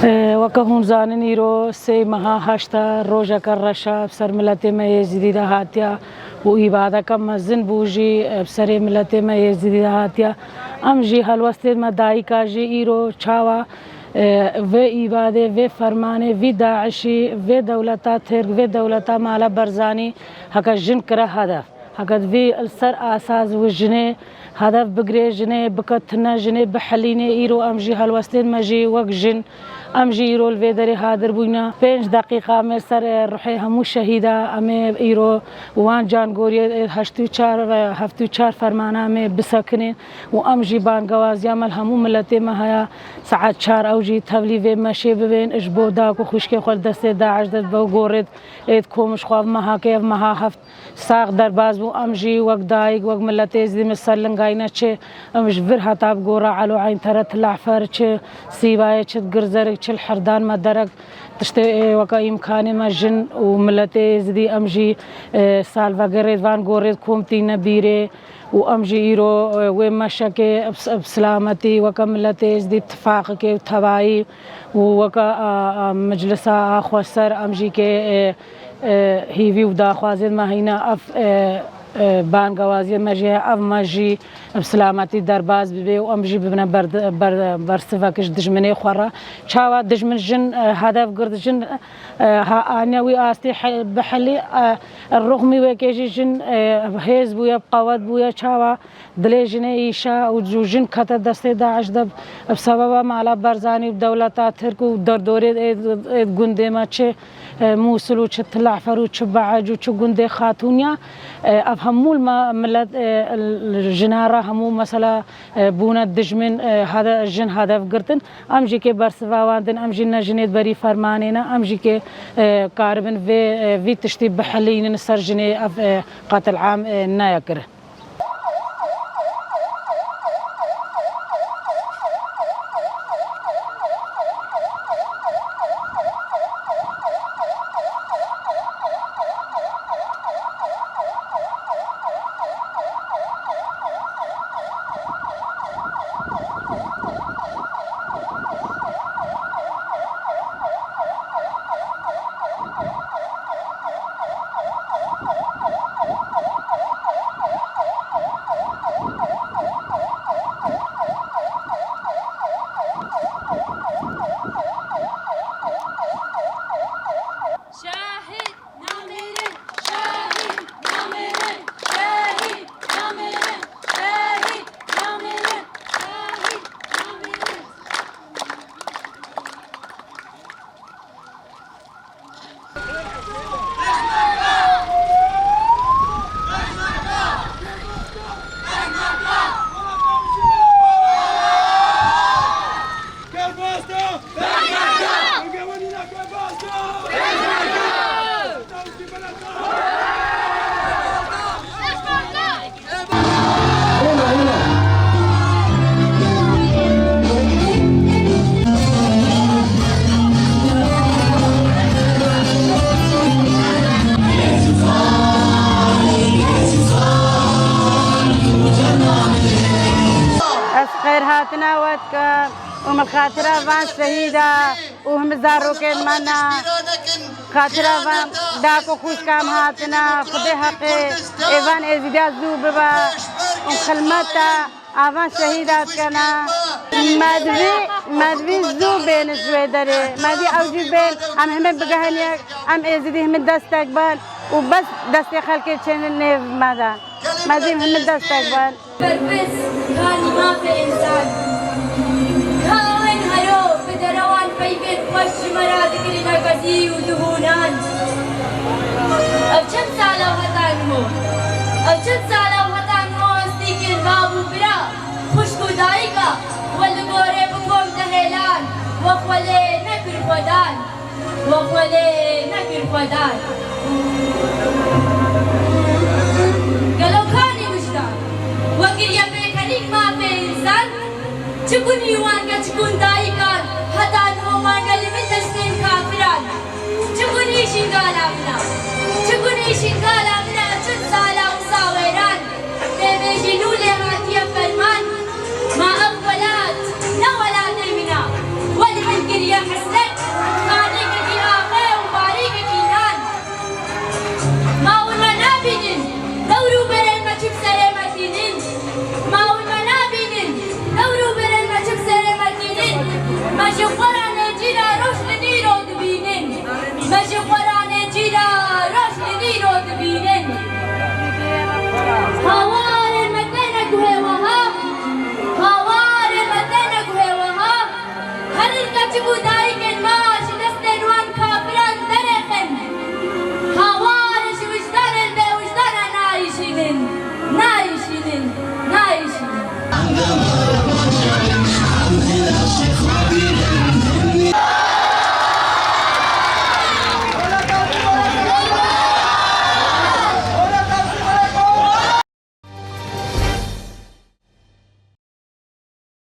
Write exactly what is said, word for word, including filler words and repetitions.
E, weke hûn zanin, îro sê meha heşt e, rojeke reş e, bi ser miletê me yê Êzidî de hatiye û îbadeke mezin bû jî, e, bi serê miletê me yê Êzidî de hatiye. Em jî helwestên me dayika jî îro çawa, e, vê îbadê, vê fermanê, vî DAIŞî, vê dewleta Tirk, vê dewleta Mala Barzanî heke jin kire hedef. Heke divê li ser esas û jinê hedef bigirê, jinê bike tune, jinê bihelînê. Îro em jî helwestên me jî wek jin, em jî îro li vê derê hadir bûyne. Pênc deqîqa em ê ser, e, ruhê hemû şehîda, em ê îro wan cangoriyê, e, heşt û çar, e, heft û çar fermana em ê bisekinên û em jî bangewaziya me li hemû miletê me heye. Saet çar ew jî tevlî vê meşê bibên, ji bo dayik û xwişkê xwe li destê DAIŞ de dibe û gorê êd kom ji xwe, ev meha kê, ev meha heft sax derbas bû. Em jî wek dayik, wek miletê Êzidî min ser lingayî ne, çi em ji vir heta bi gora Elo Eyn Tere Tilahfer, çi Sîbayê, çi Girzerik, çi li Hirdan me derek tiştê, e, weke îmkanê me jin û miletê Êzidî em jî, e, salvegirê van gorê kom tîne bîrê û em jî îro, e, wê meşekê bi s-, bi silametî weke miletê Êzidî bi tifaqekê û tevayî û weke, a, a, meclisa a xweser em jî kê, e, e, hîvî û daxwazên me heyne ev, e, e, bangewaziyê me jî heye, ev me jî bi silametî derbas bibe û em jî bibine ber-, ber-, bersivek ji dijminê xwe re. Çawa dijmin jin, e, hedef girt, jin, e, ha aniye wî astê he-, bihelî, e, ruxmî wekê jî jin, e, hêz bûye, bi qewet bûye, çawa dilê jinê îşa û, û jin kete destê DAIŞ de bi sebeba Mala Barzanî û dewleta Tirk û derdorê ê, ê gundê me çi, e, Mûsil û çi Tilahfer û çi Be'ec û çi gundê Xatûniya, e, ev hemû li me milet, e, l-, jina re hemû mesela, e, bûne dijmin, e, hede-, jin hedef girtin. Em jî kê bersiva wan din, em jî ne jinê berî fermanê ne, em jî kê, e, karibin vê, e, vî tiştî bihelînin ser jinê ev, e, qetil'am, e, neyekir. Şehîd namêrin, şehîd namêrin, şehîd namêrin, şehîd namêrin, şehîd namêrin. Ez xêrhatina we dikim û min xatira van şehîda û hemî zarokên me ne, xatira van dayik û xwişka em hatine, Xwedê heqê ê van êzîdiya zû bibe û xilmeta avan şehîda dikene. Me divî, me divî zû bêne ji wê derê. Me divî ew jî bên, em hemî bigehên yek, em êzîdî hemî destek ben û bes destê xelkê çêne nêv me de. Me divî hemî destek ben. Pervez, kanî mafê însan. Ka ewên hero bi derewan peyvên xweş ji me re dikirin kezî û dihûnan. Ev çend sala û heta niho? Ev çend sala û heta niho ez dîkên bav û bira, xwişk û dayika we li gorê bi kom dihêlan, we xwe lê nekir xwedan. We xwe lê nekir xwedan. Gelo kanî wijdan, we kiriye pêkenîn mafê însan? Çi gunî wan keçik û dayikan heta niho mange li min deştên kafiran? Çi gunî şingala min a? Çi gunî şingala